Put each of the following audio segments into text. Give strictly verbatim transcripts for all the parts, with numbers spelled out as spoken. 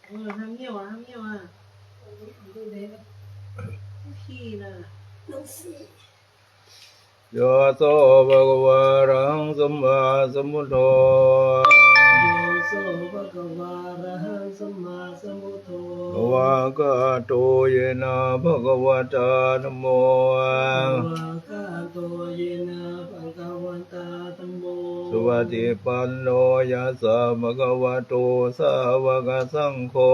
เออ ห้ามเยี่ยวอ่ะ ห้ามเยี่ยวอ่ะ ขี้นะ Yo so bhagavā arahaṃ sammāsambuddho. Yo so bhagavā arahaṃ sammāsambuddho. Svākkhāto yena bhagavatā dhammo. Svākkhāto yena bhagavatā dhammo. Supaṭipanno yassa bhagavato sāvakasaṅgho.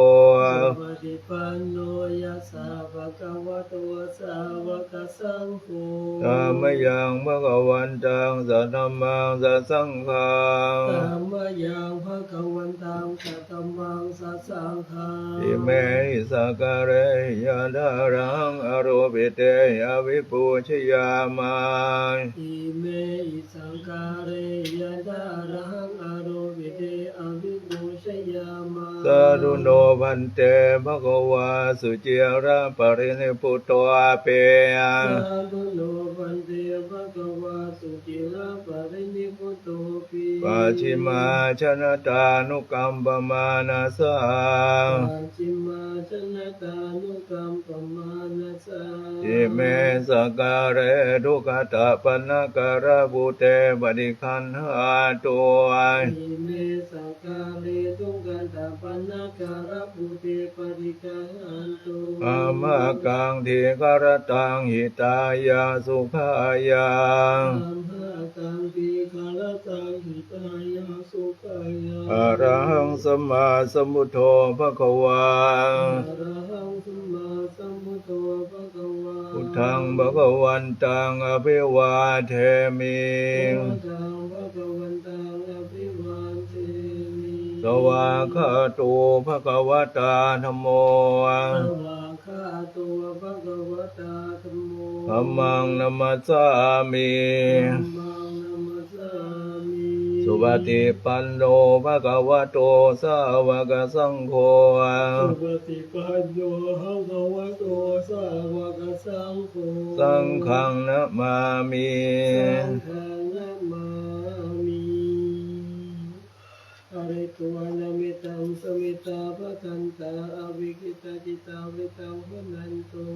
Supaṭipanno yassa bhagavato sāvakasaṅgho. Sāmayaṃ bhagavantaṃ sadhammaṃ sasaṅghaṃ. Sāmayaṃ bhagavantaṃ sadhammaṃ sasaṅghaṃ. Imehi sakkārehi yathārahaṃ āropitehi abhipūjayāma. Imehi sakkārehi yathārahaṃ āropitehi abhipūjayāma. Sādhu no bhante bhagavā suciraparinibbutopi. Sādhu no bhante bhagavā suciraparinibbutopi. Pacchimājanatānukampamānasā. Pacchimājanatānukampamānasā. Ime sakkāre duggatapaṇṇākārabhūte paṭiggaṇhātu. Ime sakkāre duggatapaṇṇākārabhūte paṭiggaṇhātu. Amhākaṃ dīgharattaṃ hitāya sukhāya. Amhākaṃ dīgharattaṃ hitāya sukhāya. Arahaṃ sammāsambuddho bhagavā. Arahaṃ sammāsambuddho bhagavā. Buddhaṃ bhagavantaṃ abhivādemi. Buddhaṃ bhagavantaṃ abhivādemi. Svākkhāto bhagavatā dhammo. Svākkhāto bhagavatā dhammo. Dhammaṃ namassāmi. Dhammaṃ namassāmi. Supaṭipanno bhagavato sāvakasaṅgho. Supaṭipanno bhagavato sāvakasaṅgho. Saṅghaṃ namāmi. Saṅghaṃ namāmi. Pharitvāna mettaṃ samettā bhadantā avikkhittacittā mettaṃ bhaṇantu.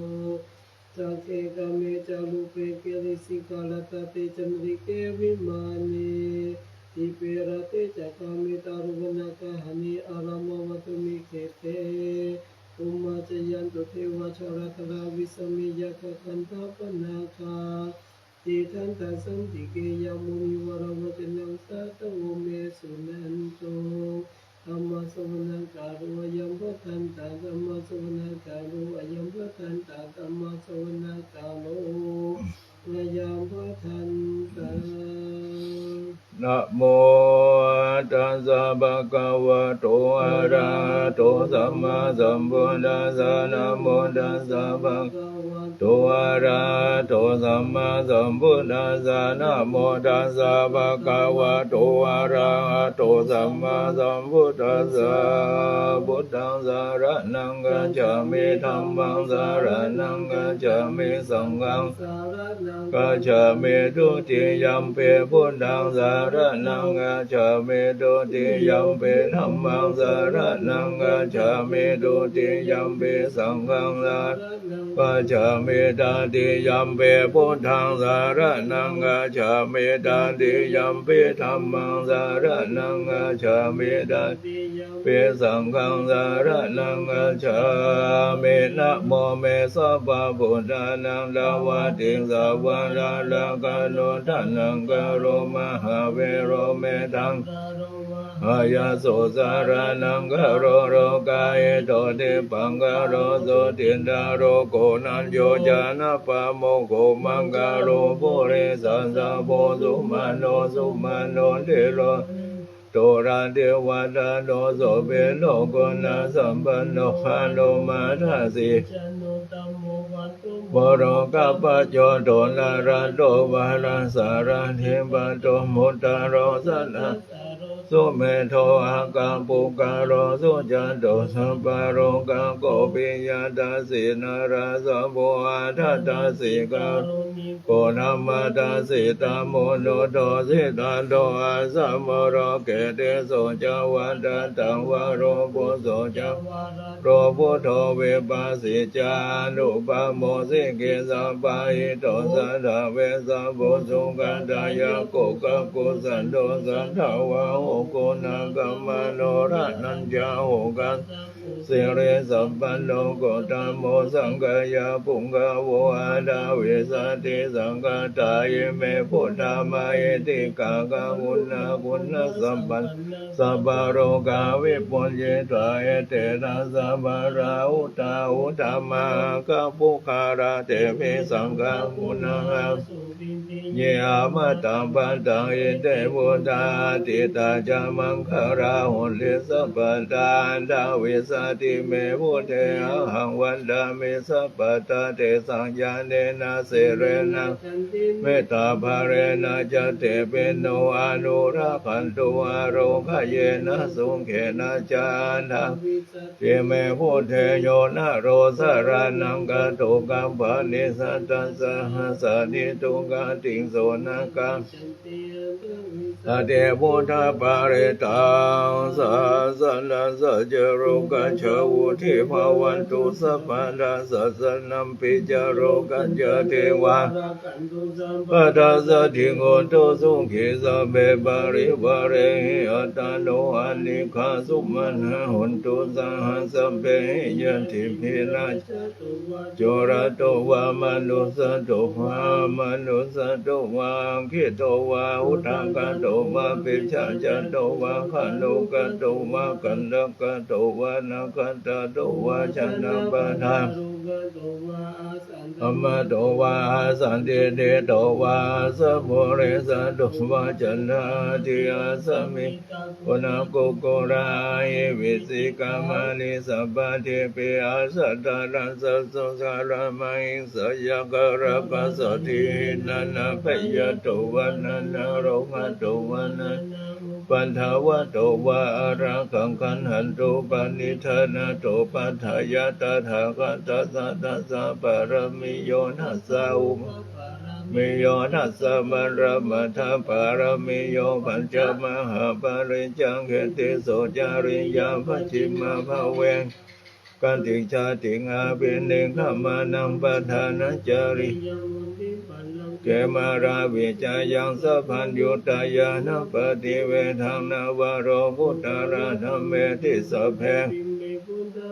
Sagge kāme ca rūpe girisikharataṭe cantalikkhe vimāne, dīpe raṭṭhe ca gāme taruvanagahane āramawatthumighette, bhummā cāyantu devā jalathalavisame yakkhagandhabbanāgā, tiṭṭhantā santike yaṃ munivaravacanaṃ sādhavo me suṇantu. Dhammassavanakālo ayambhadantā. Dhammassavanakālo ayambhadantā. Dhammassavanakālo ayambhadantā. Namo tassa bhagavato arahato sammāsambuddhassa. Namo tassa bhagavato arahato sammāsambuddhassa. Namo tassa bhagavato arahato sammāsambuddhassa. Buddhaṃ saraṇaṃ gacchāmi. Dhammaṃ saraṇaṃ gacchāmi. Saṅghaṃ saraṇaṃ gacchāmi. Dutiyampi buddhaṃ saraṇaṃ gacchāmi. Dutiyampi dhammaṃ saraṇaṃ gacchāmi. Dutiyampi saṅghaṃ saraṇaṃ gacchāmi. Tatiyampi buddhaṃ saraṇaṃ gacchāmi. Tatiyampi dhammaṃ saraṇaṃ gacchāmi. Tatiyampi saṅghaṃ saraṇaṃ gacchāmi. Namo me sabbabuddhānaṃ dvāvatiṃsāvakālakkhaṇo taṇhaṅkaro mahāvīro medhaṃ hāyaso saraṇaṅkaro lokahito dīpaṅkaro jotindharo koṇḍañño janapāmokkho maṅgalo purisattamo sumano sumano dhīro to rātivaḍḍhano sobhito guṇasampanno anomadassī jalokapajjoto narato varasārathi patto muttaro satta sumedho aggapuggalo sujato sabbalokaggo piyadassī narāsabho atthadassī kāruṇiko dhammadassi tamonudo siddhanto asamvaro keteso ca vadattha varo phusso ca varo buddho vipassī ca anupamo sikhī sabbahito sattha vessabhū sukhāta yakkho kakkusanto satthavāho guṇāgamano raṇañca hogasaho sirisampanno gotamo sakyapuṅgavo aṭṭhavīsati saṅkhāta ime buddhā mahiddhikā kāruññaguṇasampanno sabbalokā vibhujitā etena sabbattha uttama aggapuggala tepi saṅghaguṇā ye amataṃ pantaṃ ite buddhā atītā ca maṅgalā honti sabbadā aṭṭhavīsati me buddhe ahaṃ vandāmi sabbadā tesaṃ ñāṇena sīlena mettābalena ca tepi no anurakkhantu ārogyena sukhena ca aṭṭhavīsati me buddhe yo naro saraṇaṃ gato gabbhāni satasahassanī duggatiṃ so na gabbhati buddhaparittaṃ. Sāsanassa ca lokassa vuḍḍhī bhavantu sabbadā sāsanampi ca lokassa devā rakkhantu sabbadā saddhiṃ hontu sukhī sabbe parivārehi attāno anīghā sumanā hontu saha sabbehi ñātibhi rājā corato vā manussato vā amanussato vā aggito vā udakato vā pisācato vā khāṇukato vā kaṇṭakato vā nakkhattato vā janapadarogato vā asandiṭṭhito vā asandiṭṭhito vā asappurisato vā caṇḍahatthi-assa-miga-goṇa-kukkura-ahi-vicchika-maṇi sabbadīpi accha-taraccha-sūkara-mahiṃsa-yakkha-rakkhasādīhi nānābhayato vā nānārogato vā nānāupaddavato vā ārakkhaṃ gaṇhantu paṇidhānato. Paṭṭhāya tathāgatassa dasa pāramiyo dasa upapāramiyo dasa paramatthapāramiyo pañca mahāpariccāge tisso cariyā pacchimabhave gatiṃ jātiṃ abhinikkhamanaṃ padhānacariyaṃ vuḍḍhibalaṃ khemaṃ vijjayaṃ sabbaññutañāṇappaṭivedhaṃ nava lokuttaraṃ dhammeti sabbe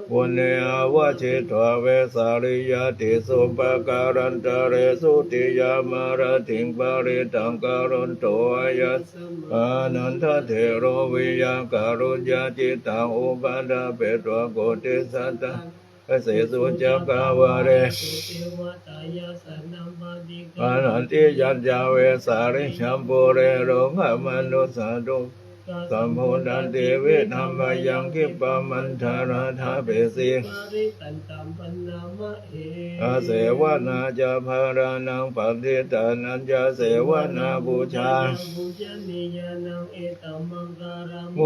buddhe āvajjitvā vesāliyā tīsu pākārantaresu tiyāmarattiṃ parittaṃ karonto āyasmā ānandatthero viya kāruññacittaṃ upaṭṭhapetvā koṭisatasīsu cakkavāḷesu devatā yassanāmaṃ paṭiggaṇhanti yañca vesāliyaṃ pure rogāmanussadubbha sambhūtantividham bhayaṃ khippam antaradhāpesi asevanā ca bālānaṃ paṇḍitānañca sevanā pūjā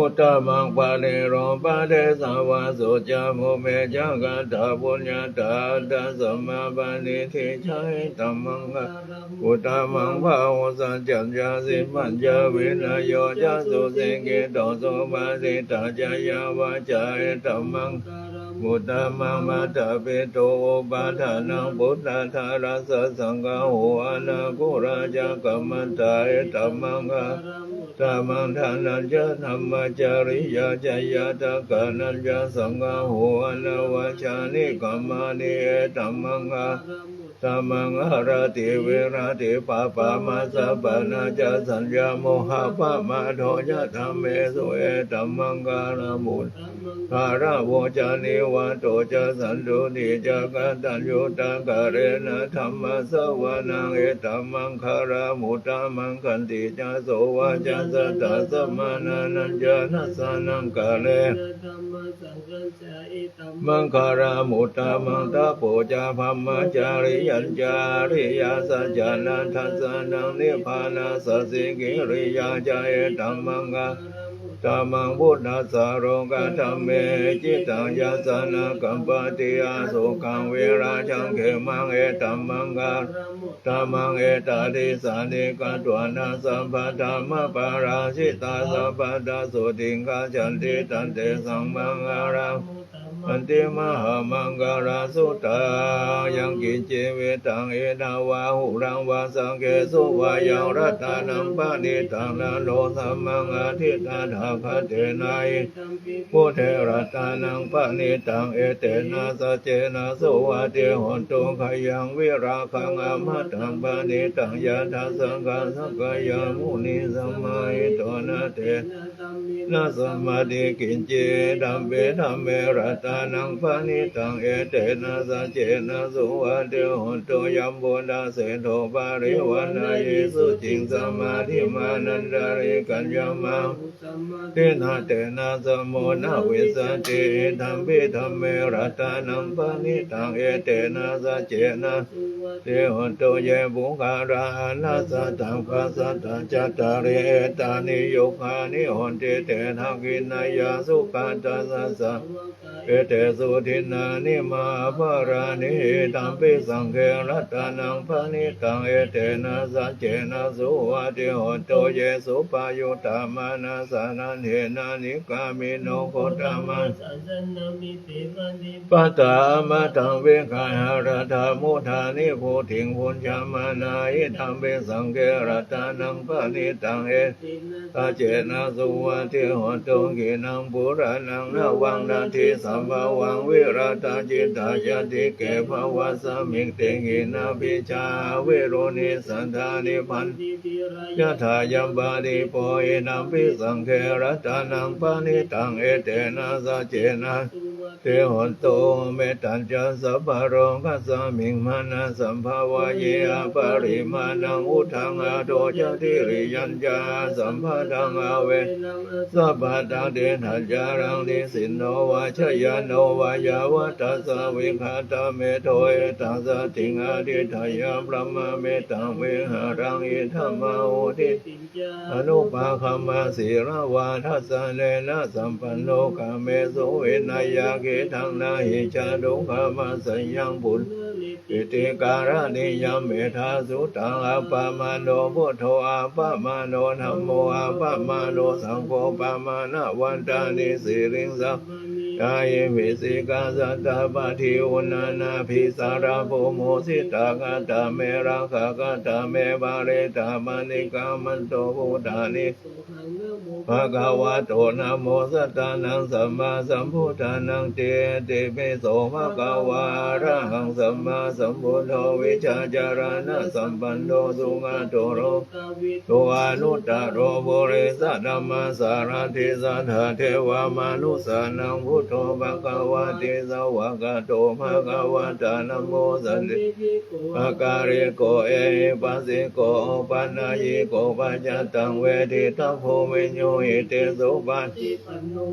uttamaṃ. Panīro padesavāso ca bhūmi ca katapuññatā attasammāpaṇidhi ca etammaṅgalamuttamaṃ. Bāhusaccañca sippañca vinayo ca susikkhito subhāsitā ca yā vācā etammaṅgalamuttamaṃ. Mātāpituupaṭṭhānaṃ puttadārassa saṅgaho anākulā ca kammattā etammaṅgalamuttamaṃ. Dānañca dhammacariyā ca ñātakānañca saṅgaho anavajjāni kammāni etammaṅgalamuttamaṃ. Āratī viratī pāpā majjapānā ca saññamo appamādo ca dhammesu etammaṅgalamuttamaṃ. Gāravo ca nivāto ca santuṭṭhī ca kataññutā kālena dhammassavanaṃ etammaṅgalamuttamaṃ. Khantī ca sovacassatā samaṇānañca dassanaṃ kālena dhammassākacchā etammaṅgalamuttamaṃ. Tapo ca brahmacariyañca ariyasaccāna dassanaṃ nibbānasacchikiriyā ca etammaṅgalamuttamaṃ. Dhammaṃ buddhassa lokadhammehi cittaṃ yassa na kampati, asokāṃ virajaṃ khemaṃ etammaṅgalamuttamaṃ. Etādisāni katvāna sabbatthamaparājitā, sabbattha sotthiṃ gacchanti tantesaṃ maṅgalamuttamanti. Mahāmaṅgalasuttaṃ. Yaṅkiñci vittaṃ idha vā huraṃ vā, saggesu vā yaṃ ratanaṃ paṇītaṃ, na no samaṃ atthi tathāgatena, idampi buddhe ratanaṃ paṇītaṃ, etena saccena suvatthi hotu. Khayaṃ virāgaṃ amataṃ paṇītaṃ, yadajjhagā sakyamunī samāhito, na tena dhammena samatthi kiñci, idampi dhamme ratanaṃ paṇītaṃ, etena saccena suvatthi hotu. Yambuddhaseṭṭho parivaṇṇayī suciṃ, samādhimānantarikaññamāhu, samādhinā tena samo na vijjati, idampi dhamme ratanaṃ paṇītaṃ, etena saccena suvatthi hotu. Ye puggalā aṭṭha sataṃ pasatthā, cattāri etāni yugāni honti, te dakkhiṇeyyā sugatassa devakā, etesu dinnāni mahapphalāni, idampi saṅghe ratanaṃ paṇītaṃ, etena saccena suvatthi hotu. Ye suppayuttā manasā daḷhena, nikkāmino gotamasāsanamhi, te paṭipattāmataṃ vigayha, laddhā mudhā nibbutiṃ bhuñjamānā, idampi saṅghe ratanaṃ paṇītaṃ, etena saccena suvatthi hotu. Khīṇaṃ purāṇaṃ navaṃ natthi sambhavaṃ, virattacittāyatike bhavasmiṃ, te khīṇabījā aviruḷhichandā, nibbanti dhīrā yathāyampadīpo, idampi saṅghe ratanaṃ paṇītaṃ, etena saccena suvatthi hotu. Mettañca sabbalokasmiṃ, mānasambhāvaye aparimāṇaṃ, uddhaṃ adho ca tiriyañca, asambādhaṃ averaṃ asapattaṃ. Tiṭṭhañcaraṃ nisinno vā, sayāno vā yāvatassa vigatamiddho, etaṃ satiṃ adhiṭṭheyya, brahmametaṃ vihāraṃ idhamāhu. Diṭṭhiñca anupagamma sīlavā, dassanena sampanno, kāmesu vineyya gedhaṃ, na hi jātu gabbhaseyyaṃ puna pīti karaṇīya. Mettasuttaṃ appamāṇo buddho, appamāṇo dhammo, appamāṇo saṅgho, pamāṇavantāni sirīsapāni, ahi vicchikā satapadī uṇṇānābhī sarabū musitā. Katā me rakkhā, katā me parittā, paṇikkamanto bhūtāni. Bhagavato namo sattannaṃ sammāsambuddhānaṃ, itipi so bhagavā arahaṃ sammāsambuddho vijjācaraṇasampanno sugato lokavidū anuttaro purisadammasārathi satthā devamanussānaṃ buddho bhagavāti. Svākkhāto bhagavatā dhammo sandiṭṭhiko akāliko ehipassiko opanayiko paccattaṃ veditabbo viññūhīti. Supaṭipanno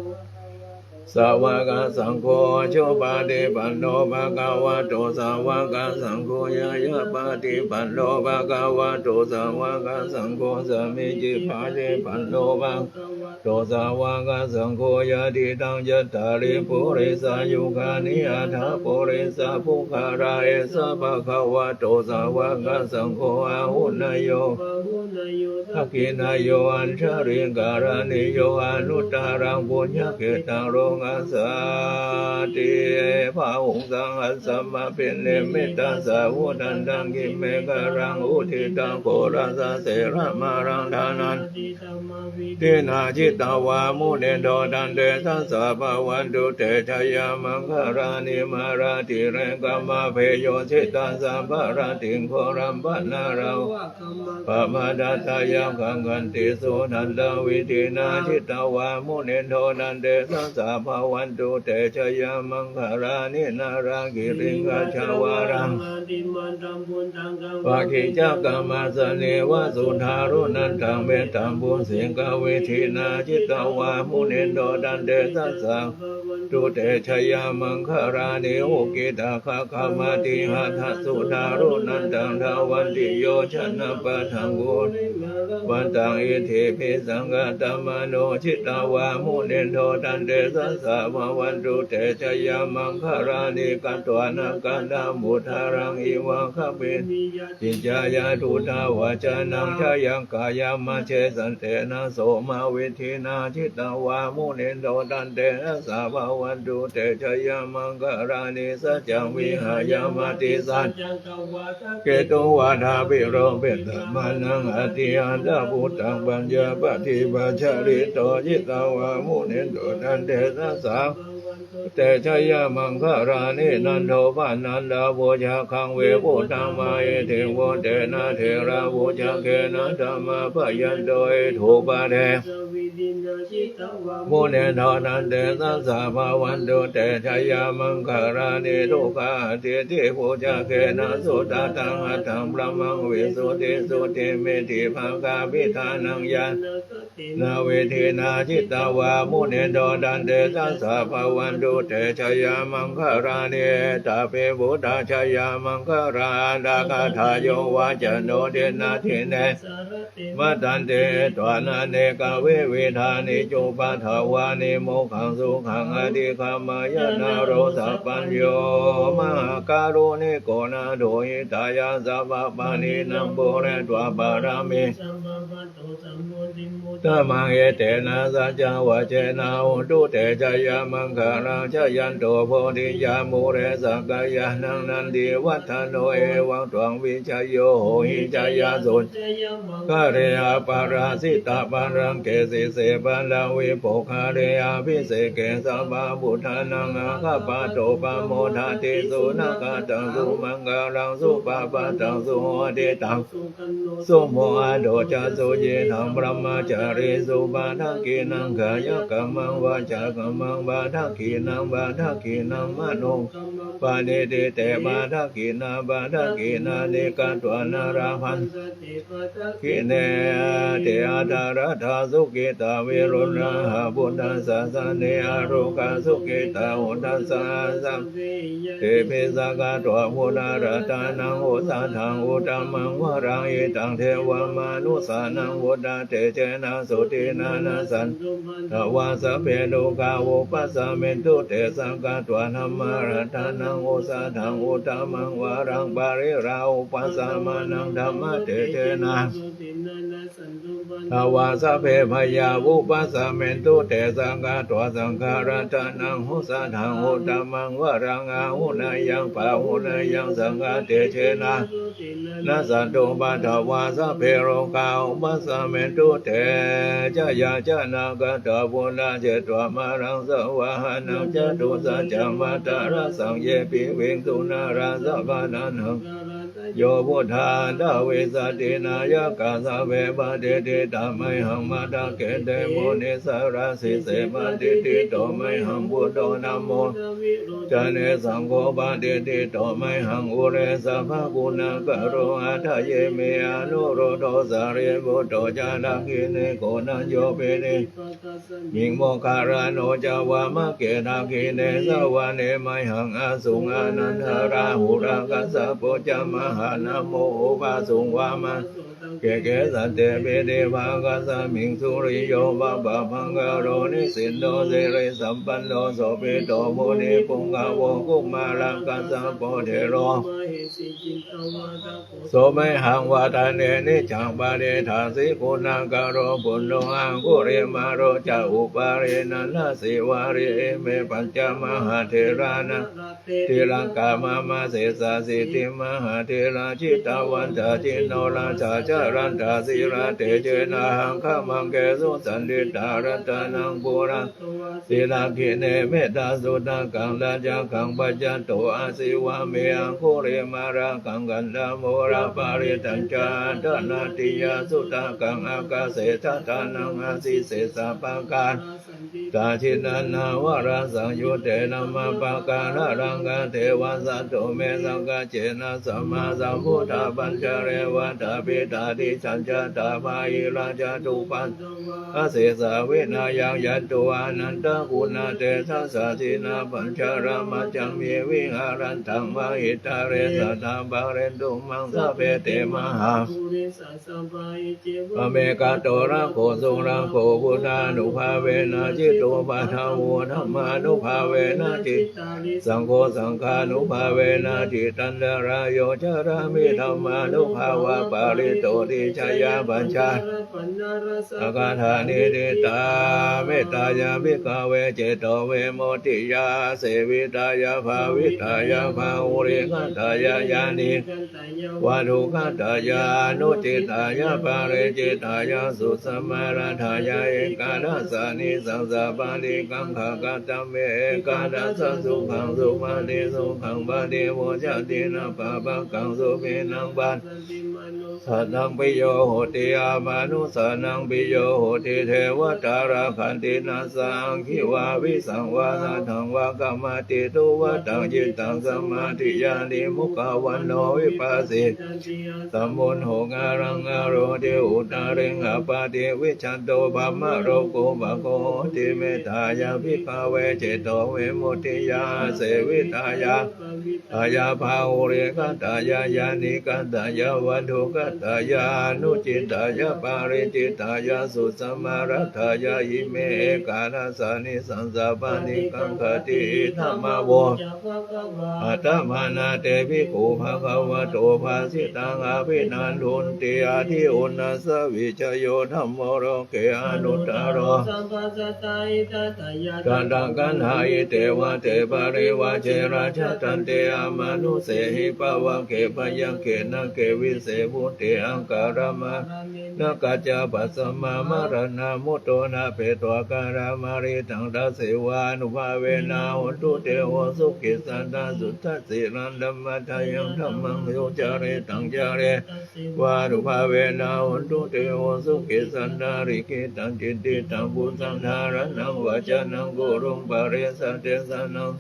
svākkhāto sāvakasaṅgho, ujuppaṭipanno bhagavato sāvakasaṅgho, ñāyapaṭipanno bhagavato sāvakasaṅgho, sāmīcippaṭipanno bhagavato sāvakasaṅgho, yadidaṃ cattāri purisayugāni aṭṭha purisapuggalā, esa bhagavato sāvakasaṅgho, āhuneyyo pāhuneyyo dakkhiṇeyyo añjalikaraṇīyo anuttaraṃ puññakkhettaṃ lokassāti. Bāhuṃ sahassamabhinimmitasāvudhantaṃ girimekhalaṃ uditaghorasasenamāraṃ dānādidhammavidhinā jitavā munindo tantejasā bhavatu te jayamaṅgalāni. Mārātirekamabhiyujjhitasabbarattiṃ ghorampanāḷavakamakkhamathaddhayakkhaṃ khantīsudantavidhinā jitavā munindo tantejasā bhavatu te jaya maṅgalāni. Nāḷāgiriṃ gajavaraṃ atimattabhūtaṃ dāvaggicakkamasanīva sudāruṇantaṃ mettambusekavidhinā jitavā munindo tantejasā bhavatu te jayamaṅgalāni. Ukkhittakhaggamatihatthasudāruṇantaṃ dhāvantiyojanapathaṅgulimālavantaṃ iddhībhisaṅkhatamano jitavā munindo tantejasā bhavatu te jayamaṅgalāni. Katvāna kaṭṭhamudaraṃ iva gabbhinīyā ciñcāya duṭṭhavacanaṃ janakāyamajjhe santena somavidhinā jitavā munindo tantejasā bhavatu te jayamaṅgalāni. Saccaṃ vihāya matisaccakavādaketuṃ vādābhiropitamanaṃ atiandhabhūtaṃ paññāpadīpajalito jitavā munindo tantejasā te jayamaṅgalāni. Nandopanandabhujagaṃ vibudhaṃ mahiddhiṃ puttena therabhujagena damāpayanto iddhūpadesavidhinā jitavā munindo tantejasā bhavatu te jayamaṅgalāni. Duggāhadiṭṭhibhujagena sudaṭṭhahatthaṃ brahmaṃ visuddhijutimiddhibakābhidhānaṃ ñāṇa vidhinā jitavā munindo tantejasā bhavatu te jayamaṅgalāni. Etāpi buddhajayamaṅgalaaṭṭhagāthā yo vācano dinadine sarate matandī hitvānanekavividhāni cupaddavāni mokkhaṃ sukhaṃ adhigameyya naro sapañño. Mahākāruṇiko nātho hitāya sabbapāṇinaṃ pūretvā pāramī sabbā patto sambodhimuttamaṃ etena saccavajjena hotu te jayamaṅgalaṃ. Jayanto bodhiyā mūle sakyānaṃ nandivaḍḍhano evaṃ tvaṃ vijayo hohi jayassu jayamaṅgale aparājitapallaṅke sīse paṭhavipokkhare abhiseke sabbabuddhānaṃ aggappatto pamodati. Sunakkhattaṃ sumaṅgalaṃ supabhātaṃ suhuṭṭhitaṃ sumuhutto ca suyiṭṭhaṃ brahmacārisu padakkhiṇaṃ kāyakammaṃ vācākammaṃ padakkhiṇaṃ padakkhiṇaṃ manokammaṃ paṇidhī te padakkhiṇā padakkhiṇāni katvāna labhantatthe padakkhiṇe. Te atthaladdhā sukhitā viruḷhā buddhasāsane arogā sukhitā hotha saha sabbehi ñātibhi. Sakkatvā buddharatanaṃ osathaṃ uttamaṃ varaṃ hitaṃ devamanussānaṃ buddhatejena sotthinā nassantupaddavā sabbe dukkhā vūpasamentu te. Sakkatvā dhammaratanaṃ osathaṃ uttamaṃ varaṃ pariḷāhūpasamanaṃ dhammatejena sotthinā nassantupaddavā sabbe bhayā vūpasamentu te. Sakkatvā saṅgharatanaṃ osathaṃ uttamaṃ varaṃ āhuneyyaṃ pāhuneyyaṃ saṅghatejena sotthinā nassantupaddavā sabbe rogā vūpasamentu te. Jayāsanāgatā buddhā jetvā māraṃ savāhanaṃ catusaccāmatarasaṃ ye piviṃsu narāsabhā. Taṇhaṅkarādayo buddhā aṭṭhavīsati nāyakā sabbe patiṭṭhitā mayhaṃ matthake te munissarā. Sīse patiṭṭhito mayhaṃ buddho dhammo dvilocane saṅgho patiṭṭhito mayhaṃ ure sabbaguṇākaro. Hadaye me anuruddho sārīputto ca dakkhiṇe koṇḍañño piṭṭhibhāgasmiṃ moggallāno ca vāmake. Dakkhiṇe savane mayhaṃ āsuṃ ānandarāhulā kassapo ca mahānāmo ubhāsuṃ vāma kesante piṭṭhibhāgasmiṃ suriyo va pabhaṅkaro nisinno sirisampanno sobhito munipuṅgavo. Kumārakassapo thero so mayhaṃ vadane niccaṃ patiṭṭhāsi guṇākaro. Puṇṇo aṅgulimālo ca upālī nandasīvalī ime pañca mahātherā nalāṭe tilakā mama. Sesāsīti mahātherā jitavanto jinorasā jalantā sīlatejena aṅgamaṅgesu saṇṭhitā. Ratanaṃ purato āsi dakkhiṇe mettasuttakaṃ dhajaggaṃ pacchato āsi vāme aṅgulimālakaṃ. Khandhamoraparittañca āṭānāṭiyasuttakaṃ ākāse chadanaṃ āsi sesā pākārasaṇṭhitā. Jitanāvaramasaṃyutte, dhammapākāralaṅkate, vasato me sakiccena, sammāsambuddhapañjare. Vātapittādisañjātā, bāhirajjhattupaddavā, asesā vinayaṃ yantu, anantaguṇatejasā, jinapañjaramajjhamhi, viharantaṃ mahītale, sadā pālentu maṃ sabbe te mahā pamekato rakkho surakkho, buddhānubhāvena jitupaddavo, dhammānubhāvena jitārisaṅgho, saṅghānubhāvena jitantarāyo, carāmi dhammānubhāvapālito dīghāya pañca gāthā niṭṭhitā. Mettāya bhikkhave cetovimuttiyā āsevitāya bhāvitāya bahulīkatāya yānī vatthukatāya anuṭṭhitāya paricitāya susamāraddhāya ekādasānisaṃsā pāṭikaṅkhā. Katame ekādasā? Sukhaṃ supati, sukhaṃ paṭibujjhati, na pāpakaṃ supinaṃ passati, manussānaṃ piyo hoti, amanussānaṃ piyo hoti, devatā rakkhanti, nāssa aggi vā visaṃ vā satthaṃ vā kamati, tuvaṭaṃ cittaṃ samādhiyati, mukhavaṇṇo vippasīdati, asammūḷho kālaṃ karoti, uttariṃ appaṭivijjhanto brahmalokūpago hoti. Mettāya bhikkhave cetovimuttiyā āsevitāya bhāvitāya bahulīkatāya yānīkatāya vatthukatāya anuṭṭhitāya paricitāya susamāraddhāya ime ekādasānisaṃsā pāṭikaṅkhati. Idamavoca bhagavā. Attamanā te bhikkhū bhagavato bhāsitaṃ abhinandunti. Atthi uṇhissavijayo dhammo loke anuttaro. Tathāgatā ite vate parivaje rājadaṇḍe amanussehi pāvake byagghe nāge vise bhūte akāramaraṇena kaccappasamā maraṇā mutto ṭhapetvā kālamāritaṃ. Tasseva ānubhāvena hontu te sukhī sadā suddhasīlā dhammatthayaṃ dhammaṃ yo caretaṃ care tasseva ānubhāvena hontu te sukhī sadā likkhitaṃ cintitaṃ pūjaṃ dhāraṇaṃ vācanaṃ guruṃ paresaṃ desanaṃ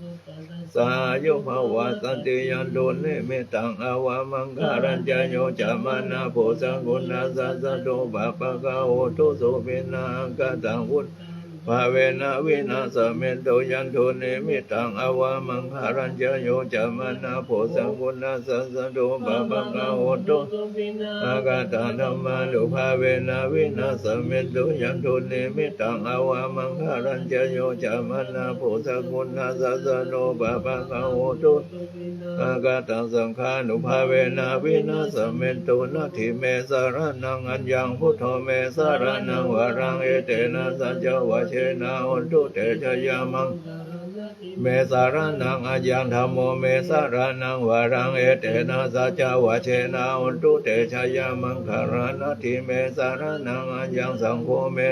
sā āyuṃ bhavasati yaṃ dunnimittaṃ avamaṅgalañca yo cāmanāpo sakuṇassa saddo pāpaggaho dussupinaṃ akantaṃ buddhānubhāvena vināsamentu. Yaṃ dunnimittaṃ avamaṅgalañca yo cāmanāpo sakuṇassa saddo pāpaggaho dussupinaṃ akantaṃ dhammānubhāvena vināsamentu. Yaṃ dunnimittaṃ avamaṅgalañca yo cāmanāpo sakuṇassa saddo pāpaggaho dussupinaṃ akantaṃ saṅghānubhāvena vināsamentu. Natthi me saraṇaṃ aññaṃ buddho me saraṇaṃ varaṃ etena saccavajjena hontu te jayamaṅgalaṃ. Natthi me saraṇaṃ aññaṃ dhammo me saraṇaṃ varaṃ etena saccavajjena hontu te jayamaṅgalaṃ. Natthi me saraṇaṃ aññaṃ saṅgho me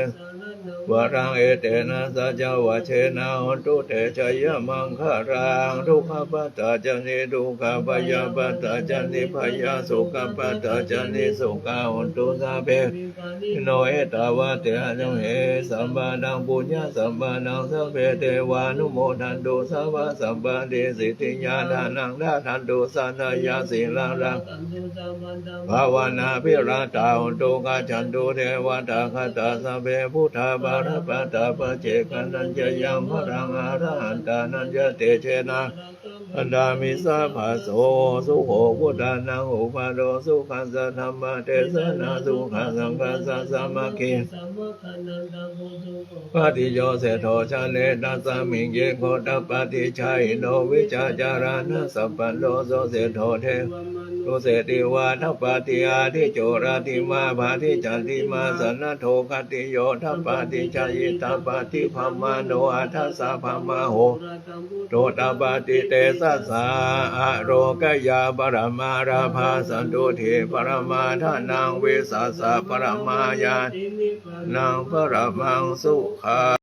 varaṃ etena saccavajjena hontu te jayamaṅgalaṃ. Dukkhappattā ca niddukkhā bhayappattā ca nibbhayā sokappattā ca nissokā hontu sabbepi pāṇino. Ettāvatā ca amhehi sambhataṃ puññasampadaṃ sabbe devānumodantu sabbasampattisiddhiyā. Dānaṃ dadantu saddhāya sīlaṃ rakkhantu sabbadā bhāvanābhiratā hontu gacchantu devatāgatā. Sabbe buddhā balappattā paccekānañca yaṃ balaṃ arahantānañca tejena vandāmi sabbaso. Sukho buddhānaṃ uppādo sukha saddhammadesanā sukha saṅghassa sāmaggī. Patiyo seṭṭho janetasmiṃ ye gotapāti jahino vijjācaraṇasampanno so seṭṭho devamanussesivā. Tapati ādicco rattimābhā dicca dimā sannaddho khattiyo tapati jhāyī tapati brāhmaṇo atha sabbamahorattaṃ buddho tapati tejasā. Ārogyā paramā lābhā santuṭṭhī paramā dhanaṃ vissāsā paramā ñātī nibbānaṃ paramaṃ sukhaṃ.